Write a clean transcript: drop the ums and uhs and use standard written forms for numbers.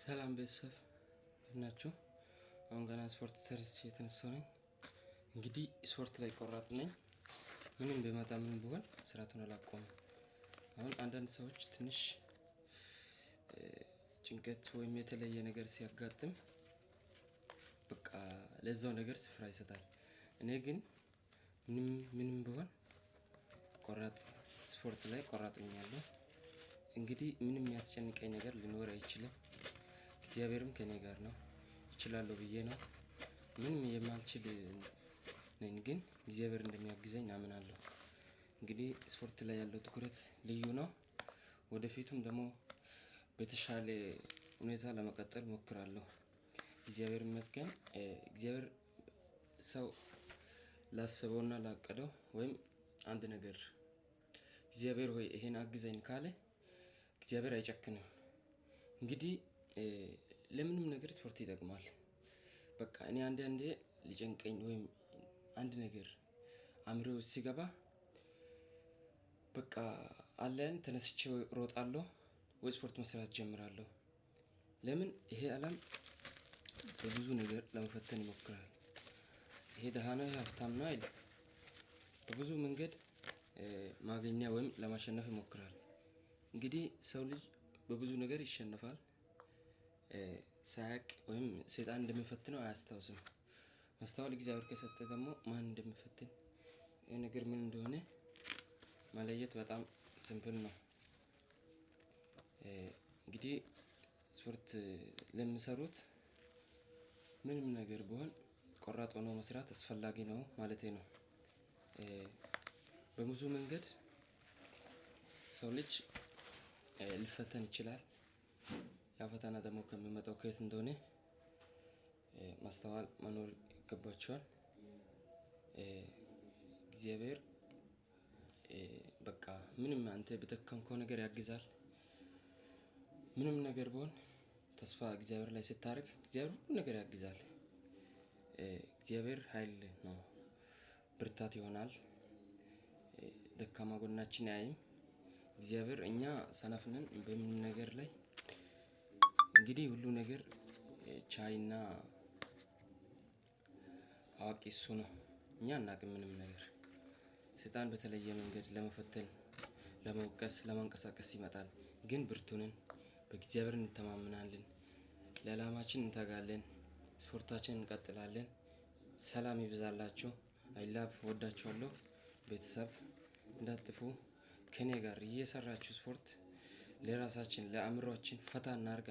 ሰላም ቤተሰብ፣ እንዴት ናችሁ? አሁን ገና ስፖርት ሰርቼ የተነሳሁ ነኝ። እንግዲህ ስፖርት ላይ ቆራጥ ነኝ። ምንም ቢመጣ ምንም ቢሆን መስራቱን አላቆምም። አሁን አንዳንድ ሰዎች ትንሽ ጭንቀት ወይም የተለየ ነገር ሲያጋጥም በቃ ለዛው ነገር ስፍራ ይሰጣል። እኔ ግን ምንም ምንም ቢሆን ቆራጥ ስፖርት ላይ ቆራጥ ሆኛለሁ። እንግዲህ ምንም የሚያስጨንቀኝ ነገር ሊኖር አይችልም። እግዚአብሔርም ከእኔ ጋር ነው። እችላለሁ ብዬ ነው። ምንም የማልችል ነኝ፣ ግን እግዚአብሔር እንደሚያግዘኝ አምናለሁ። እንግዲህ ስፖርት ላይ ያለው ትኩረት ልዩ ነው። ወደፊቱም ደግሞ በተሻለ ሁኔታ ለመቀጠል እሞክራለሁ። እግዚአብሔር ይመስገን። እግዚአብሔር ሰው ላሰበውና ላቀደው ወይም አንድ ነገር እግዚአብሔር ሆይ ይሄን አግዘኝ ካለ እግዚአብሔር አይጨክንም። እንግዲህ ለምንም ነገር ስፖርት ይጠቅማል። በቃ እኔ አንዳንዴ ሊጨንቀኝ ወይም አንድ ነገር አእምሮ ውስጥ ሲገባ በቃ አለን ተነስቼ እሮጣለሁ ወይ ስፖርት መስራት እጀምራለሁ። ለምን ይሄ አለም በብዙ ነገር ለመፈተን ይሞክራል። ይሄ ደሃ ነው፣ ይሄ ሀብታም ነው አይልም። በብዙ መንገድ ማግኛ ወይም ለማሸነፍ ይሞክራል። እንግዲህ ሰው ልጅ በብዙ ነገር ይሸነፋል። ሳያቅ ወይም ሰይጣን እንደሚፈትነው አያስታውስም። ማስተዋል እግዚአብሔር ከሰጠ ደግሞ ማን እንደሚፈትን፣ ይህ ነገር ምን እንደሆነ መለየት በጣም simple ነው። እንግዲህ ስፖርት ለሚሰሩት ምንም ነገር ቢሆን ቆራጥ ሆኖ መስራት አስፈላጊ ነው ማለቴ ነው። በብዙ መንገድ ሰው ልጅ ሊፈተን ይችላል። ያ ፈተና ደግሞ ከሚመጣው ከየት እንደሆነ ማስተዋል መኖር ይገባቸዋል። እግዚአብሔር በቃ ምንም አንተ በደከምከው ነገር ያግዛል። ምንም ነገር ቢሆን ተስፋ እግዚአብሔር ላይ ስታደርግ እግዚአብሔር ሁሉ ነገር ያግዛል። እግዚአብሔር ኃይል ነው፣ ብርታት ይሆናል። ደካማ ጎናችን አያይም። እግዚአብሔር እኛ ሰነፍ ነን በምንም ነገር ላይ። እንግዲህ ሁሉ ነገር ቻይና አዋቂ እሱ ነው። እኛ አናውቅም ምንም ነገር። ሰይጣን በተለየ መንገድ ለመፈተን፣ ለመውቀስ፣ ለማንቀሳቀስ ይመጣል። ግን ብርቱ ነን፣ በእግዚአብሔር እንተማመናለን፣ ለዓላማችን እንተጋለን፣ ስፖርታችን እንቀጥላለን። ሰላም ይብዛላችሁ። I love ወዳችኋለሁ። ቤተሰብ እንዳትጥፉ፣ ከኔ ጋር እየሰራችሁ ስፖርት ለራሳችን ለአእምሯችን ፈታ እናርጋ።